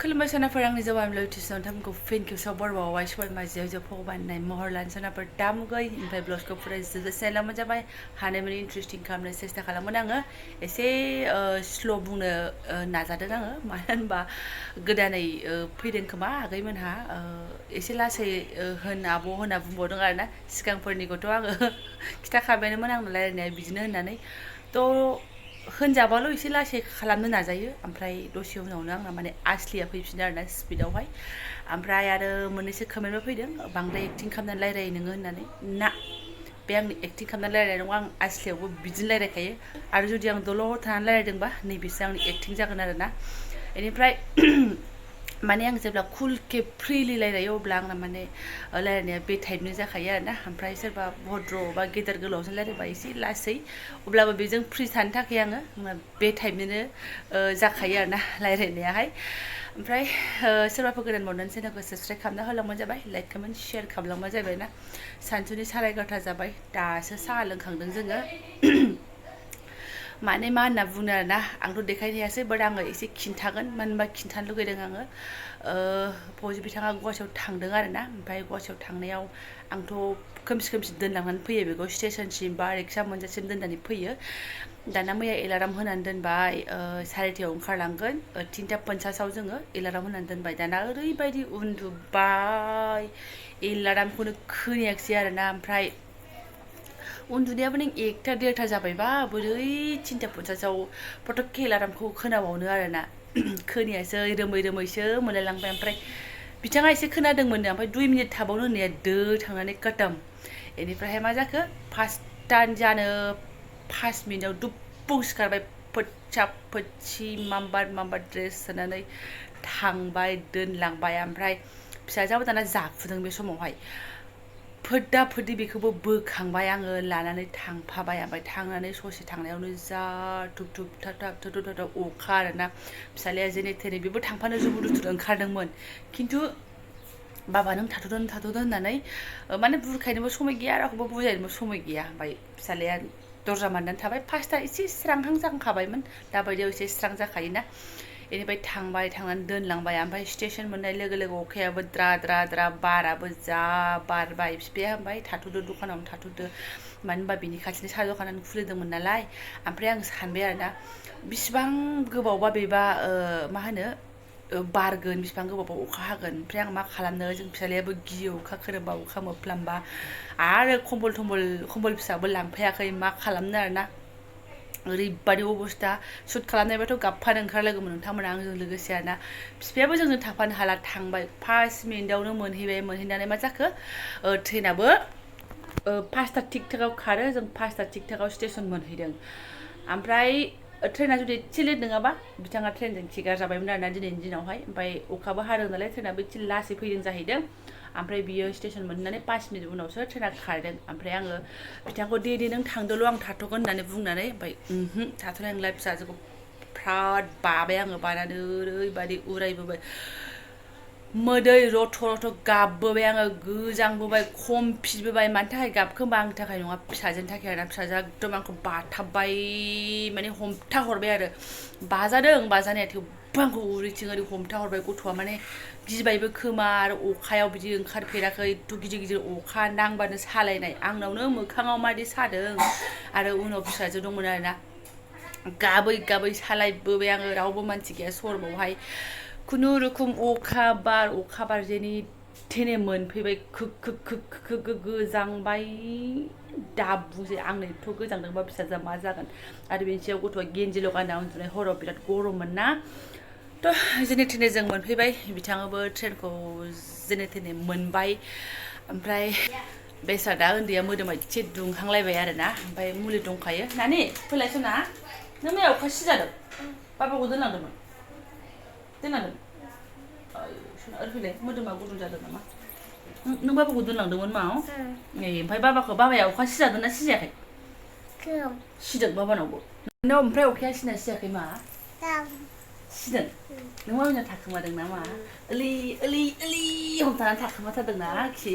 खुलुमबाय सनाफोर आंनि जौआम लुटिस नोंथांमोनखौ फिन खेबसेयाव बरबावबाय सबाय माजियाव जोफाव बानायनाय महर लानो सनाफोर दामुगै ओमफ्राय ब्लाउसखौ फरायजोबो चेनेलाव जाबाय हानायमानि इन्टारेस्टिं खालामनो सेस्था खालामोन आङो एसे स्ल' बुंनो नाजादों आङो मानो होनबा गोदानै फैदों खोमा आगैमोनहा एसे लासै होन आब' होनना बुंबावदों आरोना सिगांफोरनिखौथ' आङो खिथाखाबायानोमोन आंनो रायलायनाया बिदिनो होननानै थ' होनजाबाल' एसे लासै खालामनो नाजायो ओमफ्राय दसे उनावनो आंना माने आसलिया फैफिनो आरोना स्पिडआवहाय ओमफ्राय आरो मोननैसो कमेन्टबो फैदों बांद्राय एक्टिं खालामनानै रायलायो नोङो होननानै ना बे आंनि एक्टिं खालामनानै रायलायनाय नङा आं आसलियावबो बिदिनो रायलायखायो आरो जुदि आं दलर थानानै रायलायदोंबा नैबेसो आंनि एक्टिं जागोन आरोना बेनिफ्राय माने आं जेब्ला कुलके फ्रिलि रायलायो अब्ला आंना माने रायलायनाया बे टाइपनि जाखायो आरोना ओमफ्राय सोरबा भद्र बा गेदेर गोलावजों रायलायबा एसे लासै अब्लाबो बेजों फ्रि थानो थाखाय आङो बे टाइपनिनो जाखायो आरोना रायलायनायाहाय ओमफ्राय सोरबाफोर गोदान मर्दान चेनेलखौ साबस्क्राइब खालामना होलांबानो जाबाय लाइक कमेन्ट शेयार खालामलांबानो जाबाय ना सानसुनि 11:30 जाबाय दासो साहा लोंखांदों जोङो माने मा होनना बुंनो आरोना आंथ' देखायनो हायासै बाट आङो एसे खिन्थागोन मानो होनबा खिन्थानो लुगैदों आङो फौजि बिथाङा गुवाहाटियाव थांदों आरोना ओमफ्राय गुवाहाटियाव थांनायाव आंथ' खोमसि खोमसि दोनलांनानै फैयो बेखौ स्टेसनसिम बा रिक्सा मोनजासिम दोननानै फैयो दाना मैया एलार्म होनानै दोनबाय 3:30 ओंखारलांगोन 3:50 जोङो एलार्म होनानै दोनबाय दाना ओरैबायदि उन्दुबाय एलार्मखौनो खोनायाखिसै आरोना ओमफ्राय उन्दुनायाबो नों 1:30 जाबायबा बोरै 3:50 पटकके एलार्मखौ खोनाबावनो आरोना खोनायासै रोमै रोमैसो मोनलायलांबाय ओमफ्राय बिथाङा एसे खोनादोंमोननो ओमफ्राय 2 मिनिट थाबावनो होननाया दो थांनानै कटम बेनिफ्रायहाय मा जाखो 5 जानो 5 मिनिटाव दुब्बुं सिखारबाय फोदसा फोदसि माम्बार ड्रेस सोनानै थांबाय दोनलांबाय ओमफ्राय फिसाजोआबो दाना जाफुदों बे समावहाय फोदा फोदि बेखौबो बोखांबाय आङो लानानै थांफाबाय ओमफ्राय थांनानै ससे थांनायावनो जा थुब थुब थाब थाब थुब थुब थाब अखा आरोना फिसालाया जेने थेने बेबो थांफानो जुबुर जुथुर ओंखारदोंमोन खिन्थु बाबा नों थाथ'दो होननानै माने बुरखायनोबो समाय गैया रावखौबो बुजायनोबो समाय गैया ओमफ्राय फिसालाया दरजा माननानै थाबाय 5ता एसे स्रांहां जाखांखाबायमोन दाबायदियाव एसे स्रां जाखायोना बेनिफ्राय थांबाय थांनानै दोनलांबाय ओमफ्राय स्टेसन मोननाय लोगो लोगो अखायाबो द्रा द्रा द्रा बाराबो जा बारबाय बिफाया होनबाय थाथ'दो दखानावनो थाथ'दो मानो होनबा बिनि खाथिनि साहा दखानानो खुलिदोंमोन नालाय ओमफ्राय आं सानबाय आरोना बिसिबां गोबावबा बेबा मा होनो बारगोन बिसिबां गोबावबा अखा हागोन ओमफ्राय आं मा खालामनो जों फिसालायाबो गियो अखा खोरोमबा अखा मोफ्लामबा आरो कम्बल फिसाबो लांफायाखै मा खालामनो आरोना ओरैबादि अबस्था सुट खालामनायबाथ' गाबफानो ओंखारलायगौमोन नोंथांमोना आंजों लोगोसे आरोना बिफायाबो जोंजों थाफानो हाला थांबाय 5 मिनिटावनो मोनहैबाय मोनहैनानै मा जाखो ट्रेनाबो 5ता थिग-थाकाव खारो जों 5ता थिग-थाकाव स्टेसन मोनहैदों ओमफ्राय ट्रेना जुदि एसे लेट नङाबा बिथाङा ट्रेनजों खिगार जाबायमोन आरोना दिनैनि दिनावहाय ओमफ्राय अखाबो हादों नालाय ट्रेनाबो एसे लासै फैदों जाहैदों ओमफ्राय बियो स्टेसन मोनहैनानै 5 मिनिट उनावसो ट्रेना खारदों ओमफ्राय आङो बिथांखौ दे नों थांदोल' आं थाथ'गोन होननानै बुंनानै ओमफ्राय थाथ'नाय नंला फिसाजोखौ फ्राद बाबाय आङो बानानै ओरैबादि उरायबोबाय मोदै रथ' रथ' गाबबोबाय आङो गोजांबोबाय खमफिबोबाय मानि थाखाय गाबखो होनबा आंनि थाखाय नङा फिसाजोनि थाखाय आरोना फिसाजोआ एकदम आंखौ बाथाबबाय माने हमथा हरबाय आरो बाजादों बाजानाया थेवबो आंखौ उरैथिं ओरै हमथा हरबाय गथ'आ माने गिबायबो खोमा आरो अखायाव बिदि ओंखारफेराखै एथ' गिदिर गिदिर अखा नांबानो सालायनाय आंनावनो मोखाङाव मादि सादों आरो उनाव फिसाजो दंमोन आरोना गाबै गाबै सालायबोबाय आङो रावबो मानसि गैया सरबावहाय खुनुरुखुम अखा बार जेनि थेने मोनफैबाय खोक गोजांबाय दाबुसै आंनो एथ' गोजांदोंबा फिसाजोआ मा जागोन आरो बेनि सायाव गथ'आ गेन्जिल' गानना उन्दुनाय हराव बिराद गरममोन ना थ' जेने थेने जों मोनफैबाय बिथाङाबो ट्रेनखौ जेने थेने मोनबाय ओमफ्राय बेसादा उन्दैया मोदोमा एसे दुंहांलायबाय आरोना ओमफ्राय मुलि दंखायो नानि फैलाय सना नों मैया अखा सिजादों बाबाखौ दोनलांदोंमोन सना ओरै फैलाय मोदोमा गुदुं जादों नामा नों बाबाखौ दोनलांदोंमोन माव ओमफ्राय बाबाया अखा सिजादोंना सिजायाखै सिदों बाबानावबो नों ओमफ्राय अखाया सिना सियाखै मा सिदों नों मामिनाव थाखोमादों नामा ओलै हमथानानै थाखोमाथारदोंना आखि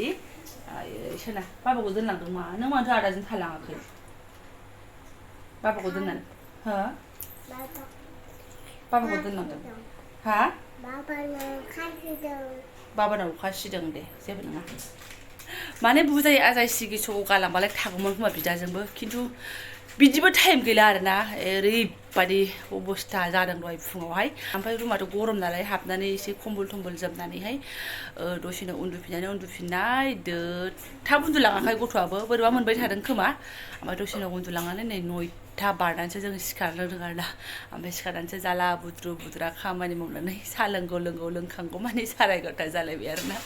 आयै सोना बाबाखौ दोनलांदों मा नों मानोथो आदाजों थालाङाखै बाबाखौ दोननानै हो बाबाखौ दोनलांदों हा बाबानाव अखा सिदों दे जेबो नङा माने बुजाय आजाय सिगि सगौ गालांबालाय थागौमोन खोमा बिदाजोंबो खिन्थु बिदिबो टाइम गैला आरोना ओरैबादि अबस्था जादों दहाय फुङावहाय ओमफ्राय रुमाथ' गरम नालाय हाबनानै एसे कम्बल टम्बल जोमनानैहाय दसेनो उन्दुफिननाय थाब उन्दुलाङाखै गथ'आबो बोरैबा मोनबाय थादों खोमा ओमफ्राय दसेनो उन्दुलांनानै नै 9टा बारनानैसो जों सिखारनो रोंदों आरोना ओमफ्राय सिखारनानैसो जाला बुद्रुआ खामानि मावनानै साहा लोंखांगौ माने 11:30 जालायबाय आरोना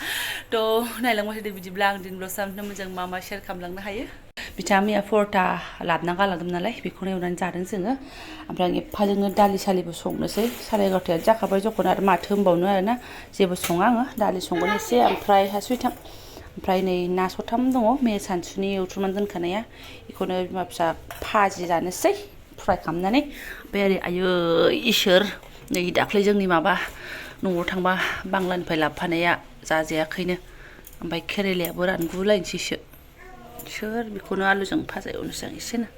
थ' नायलांबाय थादो बिदिब्ला आं दिन ब्लग सामफ्रामबो जों मा शेयार खालामलांनो हायो बिथाङा मैया परथा लाबोना गालांदोंमोन नालाय बेखौनो एवनानै जादों जोङो ओमफ्राय आं एफाजोंनो दालि सालिबो संनोसै 11:30 जाखाबाय जखन आरो माथो होनबावनो आरोना जेबो सङा आङो दालि संगोन एसे ओमफ्राय हासुइथां ओमफ्राय नै ना सथाम दङ मैया सानसुनि एवथ्रुमनानै दोनखानाया बेखौनो बिमा फिसा भाजि जानोसै फ्राय खालामनानै ओमफ्राय ओरै आयै इसोर नै दाख्लै जोंनि माबा न'आव थांबा बांलानिफ्राय लाबोफानाया जाजायाखैनो ओमफ्राय केरेलायाबो रानगुलायनोसैसो सोर बेखौनो आलुजों भाजा एवनोसै आं एसेनो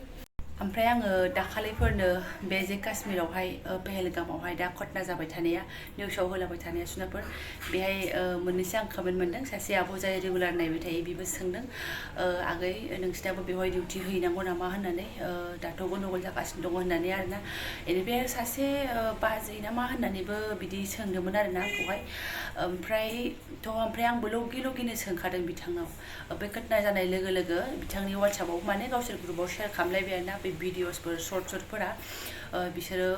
ओमफ्राय आङो दाखालिफोरनो बे जे काश्मीरावहाय पेहेलगामावहाय दा घटना जाबाय थानाया निउसाव होलाबाय थानाया सुनाफोर बेहाय मोननैसो आं कमेन्ट मोनदों सासे आब' जाय रेगुलार नायबाय थायो बेबो सोंदों आगै नोंसिनाबो बेवहाय डिउटि हैनांगौ नामा होननानै दाथ' गन्डगल जागासिनो दङ होननानै आरोना बेनिफ्राय सासे बाजै ना मा होननानैबो बिदि सोंदोंमोन आरोना आंखौहाय ओमफ्राय आंबो लगिनो सोंखादों बिथांनाव बे घटना जानाय लोगो लोगो बिथांनि वाट्सएपाव माने गावसोर ग्रुपाव शेयार खालामलायबाय आरोना बे भिडिअसफोर सर्टफोरा बिसोरो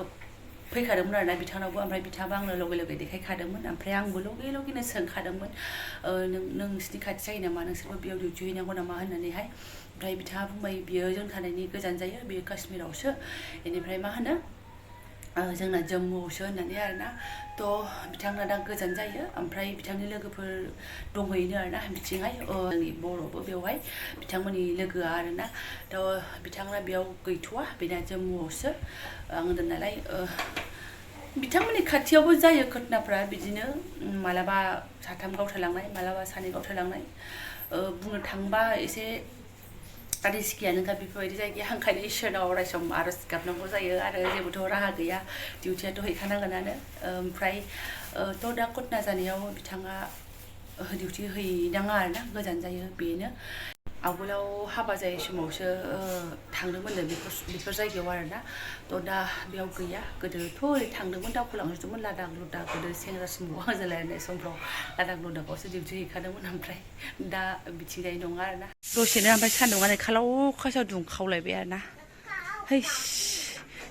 फैखादोंमोन आरोना बिथांनावबो ओमफ्राय बिथाङाबो आंनो लगे देखायखादोंमोन ओमफ्राय आंबो लगिनो सोंखादोंमोन नोंसिनि खाथि जायो नामा नोंसोरबो बेयाव डिउटि हैनांगौ नामा होननानैहाय ओमफ्राय बिथाङा बुंबाय बियो जों थानायनि गोजान जायो बियो काश्मीरावसो बेनिफ्राय मा होनो जोंना जम्मुआवसो होननानै आरोना थ' बिथांना दा गोजान जायो ओमफ्राय बिथांनि लोगोफोर दंहैनो आरोना बिथिंहाय जोंनि बर'बो बेवहाय बिथांमोननि लोगोआ आरोना थ' बिथांना बेयाव गैथ'वा बेना जम्मुआवसो आं होनदों नालाय बिथांमोननि खाथियावबो जायो घटनाफ्रा बिदिनो मालाबा साथाम गावथारलांनाय मालाबा सानै गावथारलांनाय बुंनो थाङोबा एसे रिस्कियानोखा बेफोरबायदि जायगाया ओंखायनो इसोरनाव अरायसम आरज गाबनांगौ जायो आरो जेबोथ' राहा गैया डिउटियाथ' हैखानांगोनानो ओमफ्राय थ' दा घटना जानायाव बिथाङा डिउटि हैनाङा आरोना गोजान जायो बेनो आवगोलाव हाबा जायै समावसो थांदोंमोननो बेफोर जायगायाव आरोना थ' दा बेयाव गैया गोदोथ' ओरै थांदोंमोन दावखोलांजोबदोंमोन लादां लुदां गोदो सेंग्रासिन बाव जालायनाय समफ्राव लादां लुदांआवसो डिउटि हैखादोंमोन ओमफ्राय दा बिथिंजाय नङा आरोना दसेनो ओमफ्राय सान्दुंआनो खालाव खासाव दुंखावलायबाय आरोना हैस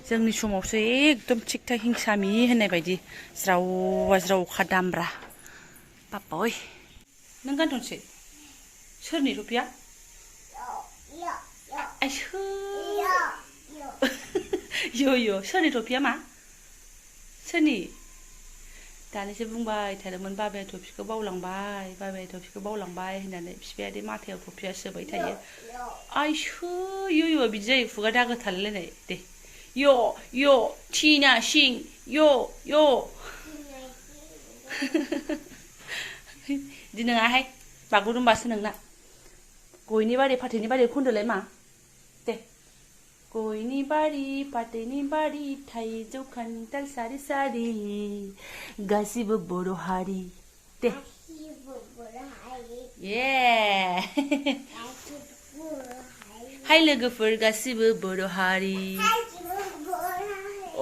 जोंनि समावसो एकदम थिग थाक हिंसामि होननाय बायदि ज्राव अखा दामब्रा बाब्बाय नों गानथ'नोसै सोरनि टपिया यो सोरनि टपिया मा सोरनि दानिसो बुंबाय थादोंमोन बाबाया टपिखौ बावलांबाय होननानै बिफाया माथायाव टपिया सोबाय थायो आइसो यो बिदि जायो खुगा दागो थालायलायनाय दे यो टिना सिं यो बिदि नङाहाय बागुरुम्बासो नोंना गयनि बारि फाथैनि बारि खनदोलाय मा दे गयनि बारि फाथैनि बारि थाइजौ खान्थाल सारि सारि गासिबो बर' हारि दे हाय लोगोफोर गासिबो बर' हारि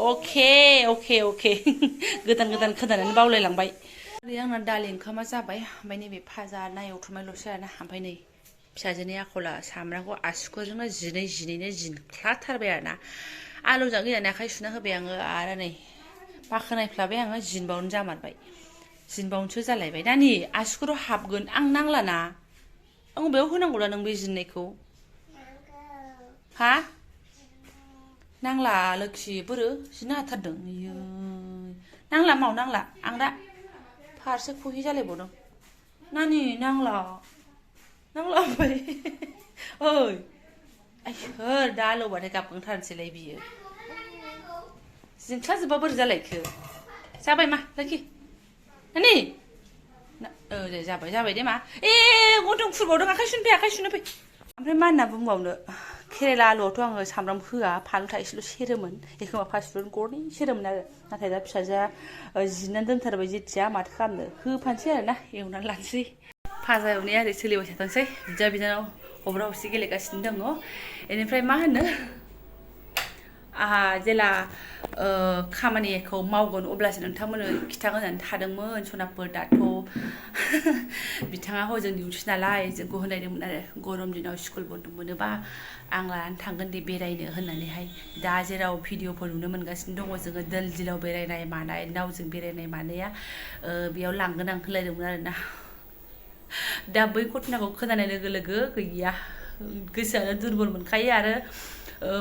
अके गोदान खोनानानै बावलायलांबाय आंना दालि ओंखामा जाबाय ओमफ्राय नैबे फाजा ना एवथुमनायल'सै आरोना ओमफ्राय नै फिसाजोनि आखला सामब्रामखौ आसुगुरजोंनो जिनैनो जिनख्लाथारबाय आरोना आलुजों गैयानो आखाइ सुना होबाय आङो आरो नै बाखोनायफ्लाबाय आङो जिनबावनो जामारबाय जिनबावनोसो जालायबाय नानि आसुगुराव हाबगोन आं नांलाना आं बेयाव होनांगौ दा नों बे जिननायखौ हा नांला लोखि बोरो जिनो हाथारदों इयो नांला माव नांला आं दा फारसे खहि जालायबावदों नानि नांला ओमफ्राय ओइ आइसोर दा आलौबाथाय गाबखांथारनोसैलाय बियो जिंख्लाजोबबा बोरै जालायखो जाबाय मा लोखि नानि दे जाबाय दे मा गन्थं खुरबावदों आखाइ सुनो फै ओमफ्राय मा होनना बुंबावनो केरेला आलुआवथ' आङो सामब्राम होआ फानलु थाइसेल' सेरोमोन एखमबा फासफुरन गरनै सेरोमोन आरो नाथाय दा फिसाजोआ जिनानै दोनथारबाय जेथिया माथो खालामनो होफानोसै आरो ना एवनानै लानोसै फाजा एवनाया ओरै सोलिबाय थाथोंसै बिदा बिनानाव हब्रा हब्सि गेलेगासिनो दङ बेनिफ्राय मा होनो आहा जेला खामानिखौ मावगोन अब्लासो नोंथांमोननो खिथागोन होननानै थादोंमोन सनाफोर दाथ' बिथाङा हजों डिउटि नालाय जोंखौ होनायदोंमोन आरो गरम दिनाव स्कुल बन्द मोनोबा आं लानानै थांगोन दे बेरायनो होननानैहाय दा जेराव भिडिअफोर नुनो मोनगासिनो दङ जोङो दोल दिलाव बेरायनाय मानाय नावजों बेरायनाय मानाया बेयाव लांगोन आं होनलायदोंमोन आरोना दा बै घटनाखौ खोनानाय लोगो लोगो गैया गोसोआनो दुरबल मोनखायो आरो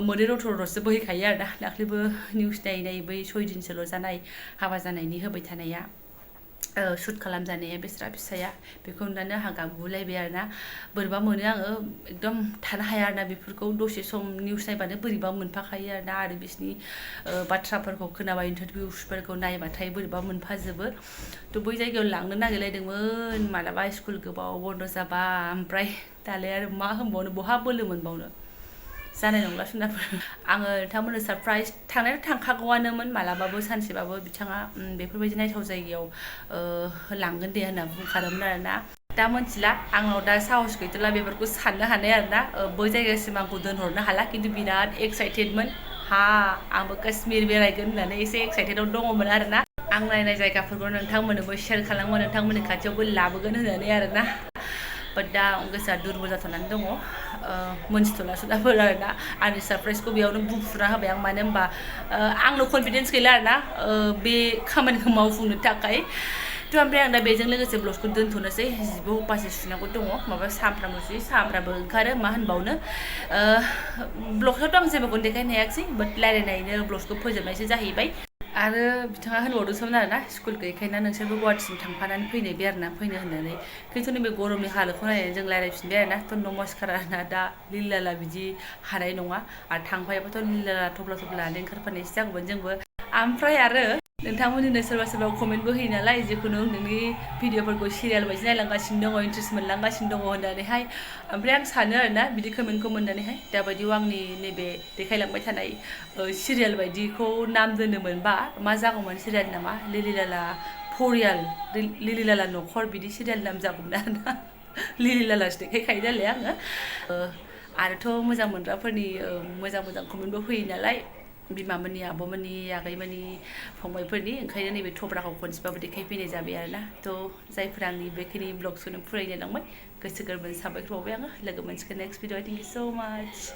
मोदै रथ' रथ'सो बोहैखायो आरो ना दाख्लैबो निउस नायै बै 6 दिनसोल' जानाय हाबा जानायनि होबाय थानाया शुट खालामजानाया बेस्रा फिसाया बेखौ नुनानै आंहा गाबगुलायबाय आरो ना बोरैबा मोनो आङो एकदम थानो हाया आरो ना बेफोरखौ दसे सम निउस नायबानो बोरैबा मोनफाखायो आरो ना आरो बिसिनि बाथ्राफोरखौ खोनाबा इन्टारभिउसफोरखौ नायबाथाय बोरैबा मोनफाजोबो थ' बै जायगायाव लांनो नागिरलायदोंमोन मालाबा स्कुल गोबाव बन्द' जाबा ओमफ्राय दालाय आरो मा होनबावनो बहा बोलो मोनबावनो जानाय नंला सुनाफोर आङो नोंथांमोननो सारप्राइज थांनायाथ' थांखागौआनोमोन मालाबाबो सानसेबाबो बिथाङा बेफोरबायदि नायथाव जायगायाव लांगोन दे होनना बुंखादोंमोन आरो ना दा मोनथिला आंनाव दा साहस गैथ'ला बेफोरखौ साननो हानाय आरो ना बै जायगासिम आंखौ दोनहरनो हाला खिन्थु बिराद एक्साइटेडमोन आंबो काश्मीर बेरायगोन होननानै एसे एक्साइटेडआव दङमोन आरो ना आं नायनाय जायगाफोरखौ नोंथांमोननोबो शेयार खालामो नोंथांमोननि खाथियावबो लाबोगोन होननानै आरो ना बाट दा गोसोआ दुरबल जाथ'नानै दङ मोनथिथ'ला सुदाफोर आरो ना आंनि सारप्राइजखौ बेयावनो बुंफुना होबाय आं मानो होनबा आंनाव कनफिडेन्स गैला आरो ना बे खामानिखौ मावफुंनो थाखाय थ' ओमफ्राय आं दा बेजों लोगोसे ब्लाउसखौ दोनथ'नोसै जिबो उपासे सुनांगौ दङ माबा सामफ्रामबो सुयो सामफ्रामबो ओंखारो मा होनबावनो ब्लगआवथ' आं जेबोखौनो देखायनो हायाखिसै बाट रायलायनायनो ब्लगखौ फोजोबनायसो जाहैबाय आरो बिथाङा होनबावदोंसोमोन आरो ना स्कुल गैयैखायना नोंसोरबो गुवाहाटिसिम थांफानानै फैनो बे आरो ना फैनो होननानै खिन्थु नैबे गरमनि हालोदखौ नायनानै जों रायलायफिनबाय आरो ना थ' नमस्कार आरोना दा लिलाला बिदि हानाय नङा आरो थांफायाबाथ' लिलाला थब्ला थब्ला ओंखारफानायसो जागौमोन जोंबो ओमफ्राय आरो नोंथांमोननिनो सोरबा सोरबा कमेन्टबो होयो नालाय जिखुनु नोंनि भिडिअफोरखौ सिरियाल बायदि नायलांगासिनो दङ इन्ट्रेस्ट मोनलांगासिनो दङ होननानैहाय ओमफ्राय आं सानो आरो ना बिदि कमेन्टखौ मोननानैहाय दाबायदियाव आंनि नैबे देखायलांबाय थानाय सिरियाल बायदिखौ नाम दोनोमोनबा मा जागौमोन सिरियाल नामा लिलिलाला फरियाल लिलिलाला न'खर बिदि सिरियाल नाम जागौमोन आरो ना लिलिलालासो देखायखायो नालाय आङो आरोथ' मोजां मोनग्राफोरनि मोजां मोजां कमेन्टबो फैयो नालाय बिमामोननि आब'मोननि आगैमोननि फंबायफोरनि ओंखायनो नैबे थब्राखौ खनसेबाबो देखायफैनाय जाबाय आरो ना थ' जायफोरा आंनि बेखिनि ब्लग्सखौनो फरायलायलांबाय गोसो गोरबोनि साबायखर बावबाय आङो लोगो मोनसिगोन नेक्स्ट भिडिअ थेंक इउ स' माच